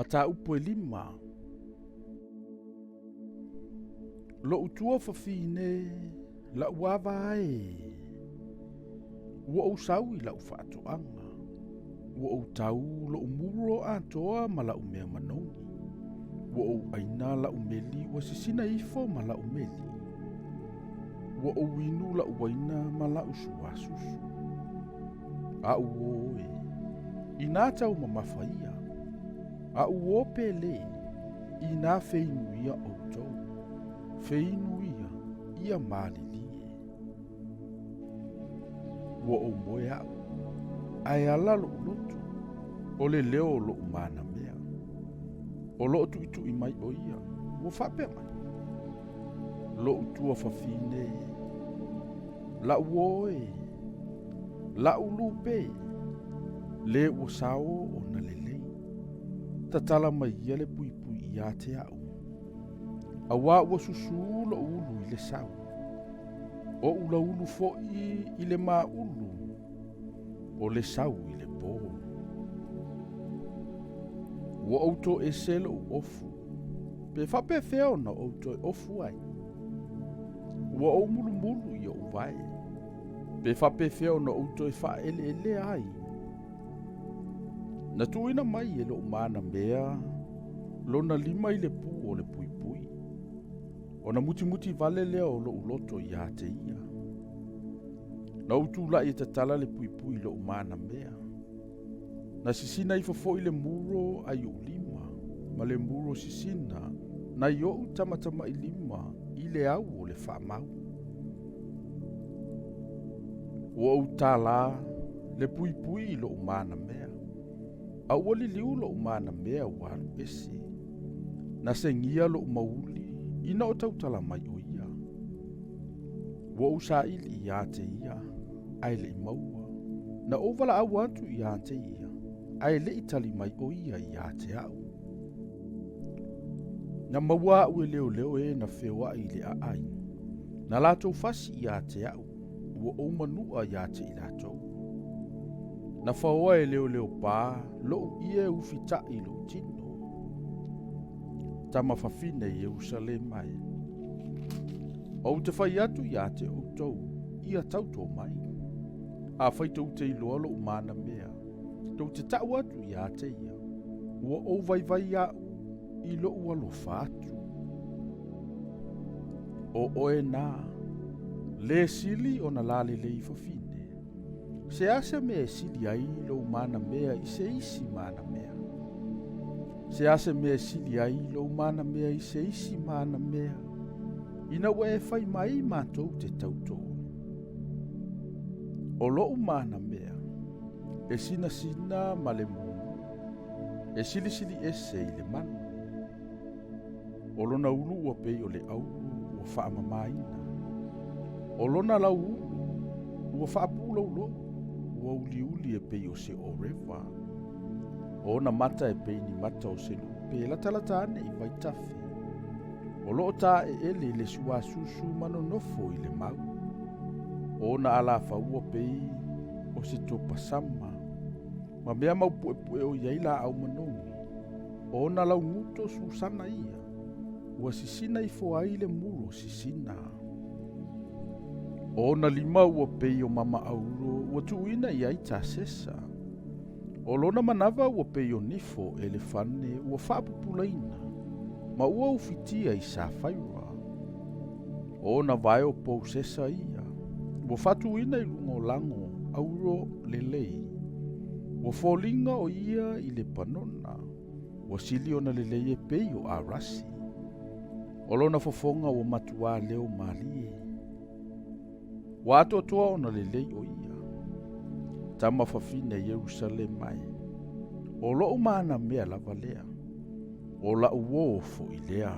Mataupu e lima. Lo'u tuafafine, la'u ava e. Ua ou sau i la'u fa'ato'aga, ua ou tau lo'u mulo atoa ma la'u mea manogi. Ua ou ʻaina la'u meli ua sisina ifo ma la'u meli. Ua ou inu la'u uaina ma la'u suasusu. A'u uō e, inā taumamafa ia. A'u uō pele, inā feinuia ʻoutou. Feinuia ia malilie. Ua ou moe a'u, ae ala lo'u loto, o le leo o lo'u manamea. O lo'o tu'itu'i mai ʻo ia, ua faapea mai, Lo'u tuafafine, la'u uō e, la'u lupe, lē ua sao ona lelei. Tatala mai ia le puipui iā te a'u. Auā ua susū lo'u ulu i le sau. Oʻu laulu foʻi i le māʻulu o le sau i le pō. Ua ou toese loʻu ofu, pe faapefea ona ou toe ofu ai? Ua ou mulumulu i oʻu vae, pe faapefea ona ou toe faaeleelea ai? Na tuuina mai e loʻu manamea lona lima i le pū o le puipui. Ona mutimuti vale lea o loʻu loto iā te ia. Na ou tulaʻi e tatala le puipui i loʻu manamea. Na sisina ifo foʻi le muro ai oʻu lima, ma le muro sisina nai oʻu tamatamaʻi lima i le au o le faamau. Ua ou tālā le puipui i loʻu manamea, a ua liliu loʻu manamea ua alu ese. Na segia loʻu mauli ina o tautala mai ʻo ia. Ua ou saʻili iā te ia, ae leʻi maua. Na ou walaʻau atu iā te ia, ae leʻi tali mai ʻo ia iā te aʻu. Na maua aʻu e leoleo e na feoaʻi i le ʻaʻai. Na latou fasi iā te aʻu, ua ou manuʻa iā te i latou. Na faoa e leoleo pā loʻu ʻie ufitaʻi i loʻu tino. Tama fafine Ierusalema e. Ou te fai atu iā te ʻoutou, ia tautō mai. Afai tou te iloa loʻu manamea, tou te taʻu atu iā te ia, ua ou vaivai iaʻu i loʻu alofa atu. ʻO ʻoe nā, lē sili ona lalelei fafine. Se a se mea e sili ai lou manamea i se isi manamea? Se a se mea e sili ai lou manamea i se isi manamea, ina ua e fai mai matou te tautō? ʻO loʻu manamea, e sinasina ma le mumu, e silisili ese i le manu. ʻO lona ulu ua pei o le ʻaulu ua faamamaina. ʻO lona lau ulu ua faapūloulou, ua uliuli e pei o se ʻōrewa. ʻO ona mata e pei ni mata o se lupe e latalata ane i vaitafe. O loʻo tāʻeʻele i le suāsusu ma nonofo i le mau. ʻO ona alafau ua pei o se topasama, ma mea mau puʻepuʻe o i ai lāʻau manogi. ʻO ona lauguto susana ia, ua sisina ifo ai le mulo sisina. ʻO ona lima ua pei o mama ʻauro ua tuuina i ai tasesa. ʻO lona manawa ua pei o nifo ʻelefane ua faapupulaina, ma ua ufitia i safaira. ʻO ona vae o pousesa ia, ua faatuina i luga o lago ʻauro lelei. Ua foliga ʻo ia i Lepanona, ua sili ona lelei e pei o ʻArasi. ʻO lona fofoga ua matuā leo mālie. Ua atoatoa ona lelei ʻo ia. Tama fafine Ierusalema e. ʻO loʻu manamea lava lea. ʻO laʻu uō foʻi lea.